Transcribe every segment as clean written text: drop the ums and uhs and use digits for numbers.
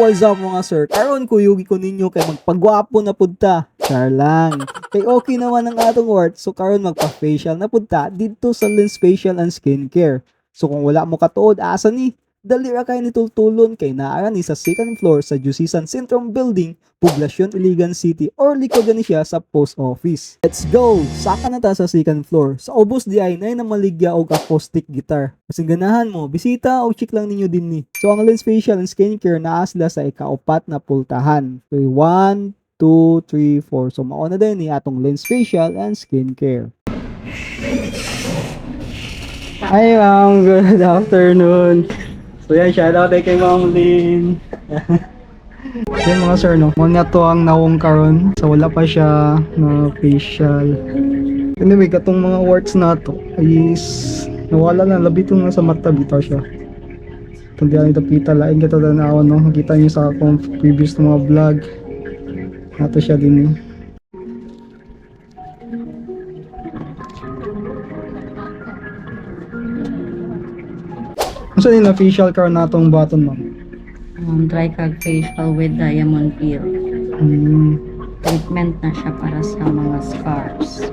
What's up, mga sir? Karon kuyugi ko ninyo kay magpagwapo na pud ta. Char lang. Kay okay naman ang atong wart, so karon magpa-facial na pud ta didto sa Lens Facial and Skincare. So kung wala mo katuod asa ni, dali ra kay ni tultulon kay naa ni sa second floor sa Jusisan Centrum Building, Poblacion, Iligan City or likod ni siya sa post office. Let's go! Saka na ta sa second floor. Sa ubos di ay nay namaligya og acoustic guitar. Kasi ganahan mo, bisita o check lang ninyo din ni. So ang Lens Facial and Skincare naa sila sa ikaupat na pultahan. So 1, 2, 3, 4. So mauna din ni atong Lens Facial and Skincare. Hi ma'am, good afternoon. So yan, shout out kay Ma'am Lynn. Yan, mga sir, no? Mao na to ang nawong karon. So wala pa siya na facial. Anyway, katong mga warts na to is nawala na, labi to nga sa mata bitaw siya. Itong diyan ito kita, lain kita tanaw, no? Makita niyo sa akong previous na mga vlog. Nato siya din eh. Unsa ni na facial karon natong button, ma'am? Dry cag facial with diamond peel. Treatment na siya para sa mga scars.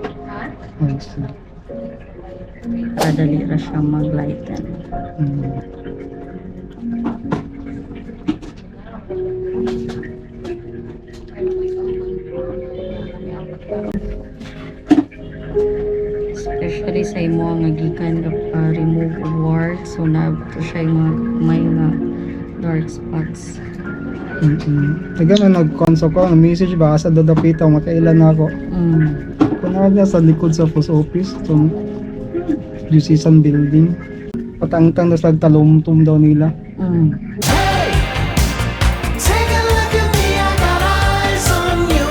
I see. Para dali ra siya mag-lighten. Especially sa imo nga gikan ra pa remove og warts, so na to siya yung mga may nga dark spots. Taga na nag-consult ko, ang message ba sa dadapita, makailan na ako. Kung na sa likod sa post office, itong Jusisan Building. Patangtang na sa talumtum daw nila. Take a look at me, I got eyes on you.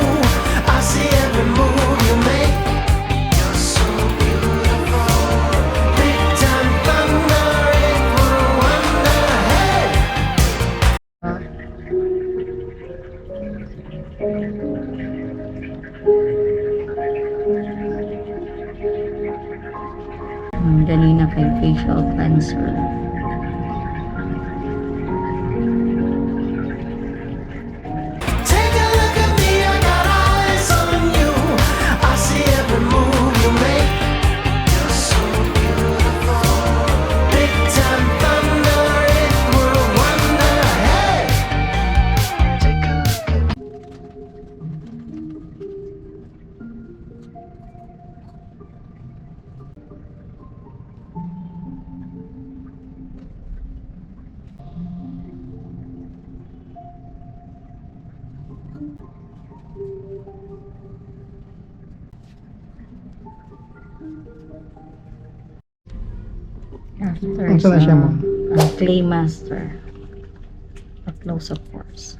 I see every move you make. You're so beautiful. Big time thunder, it will wonder. Hey! Ganina kay facial cleanser. Take a look at me, I got eyes on you. I see every move you make. You're so beautiful. Big time thunder, it will wonder. Hey! Take a look at After Unsa na sa siya, ma'am? Clay master. Pa-close of course.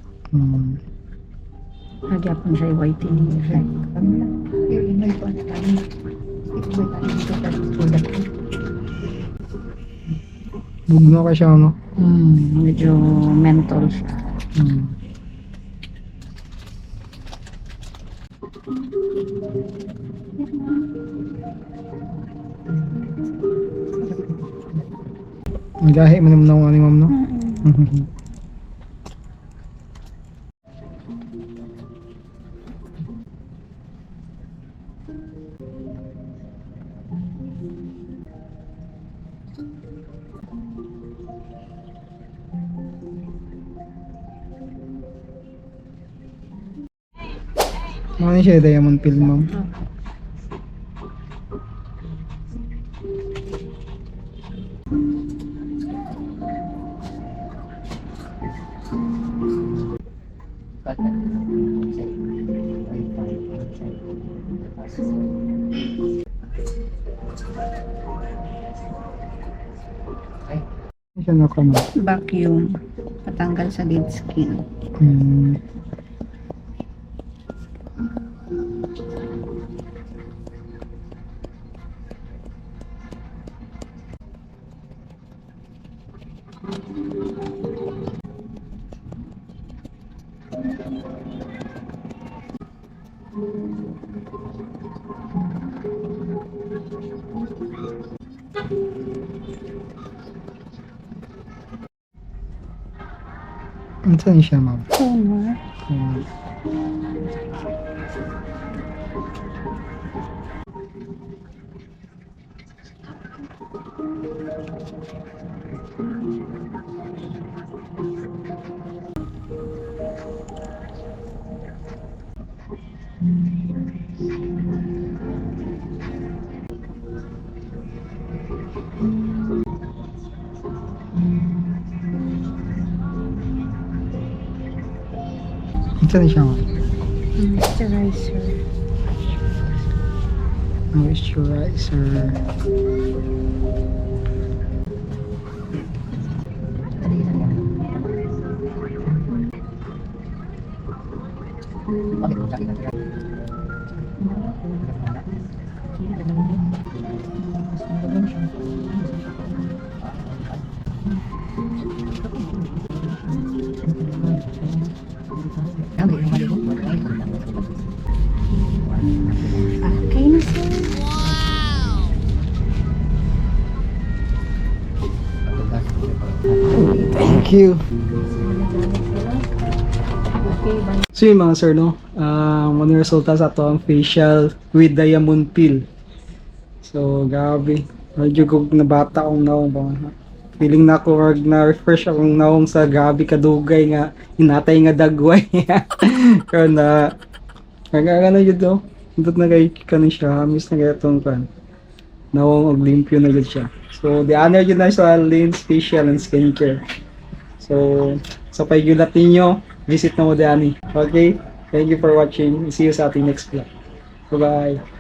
Nagyapon siya yung whitening effect. Bugno ka siya, no? Medyo mental siya. Ang gahi man naman ako ni ma'am, no? Ano ni siya diamond peel, ma'am? Ano siya na ma'am? Vacuum. Patanggal sa dead skin. Unsa ni siya, ma'am? Toner. Unsa ni siya, ma'am? Moisturizer. Moisturizer. Okay na, sir. Thank you. Okay, bye. So yun, mga sir, no? Ano yung resulta sa ato ang facial with diamond peel. So, grabe. Medyo kog nabata akong naong ba. Feeling na ako rag na refresh akong naong sa grabe kadugay nga inatay nga dagway. Pero na ang ano yun do. Indot na kay kanin siya, hamis na kay atong kan. Naong og limpyo na gud siya. So, the honor yun na sa Lynn's Facial and Skincare. So, sa paigulat ninyo, visit na mo Danny. Okay? Thank you for watching. See you sa ating next vlog. Bye-bye.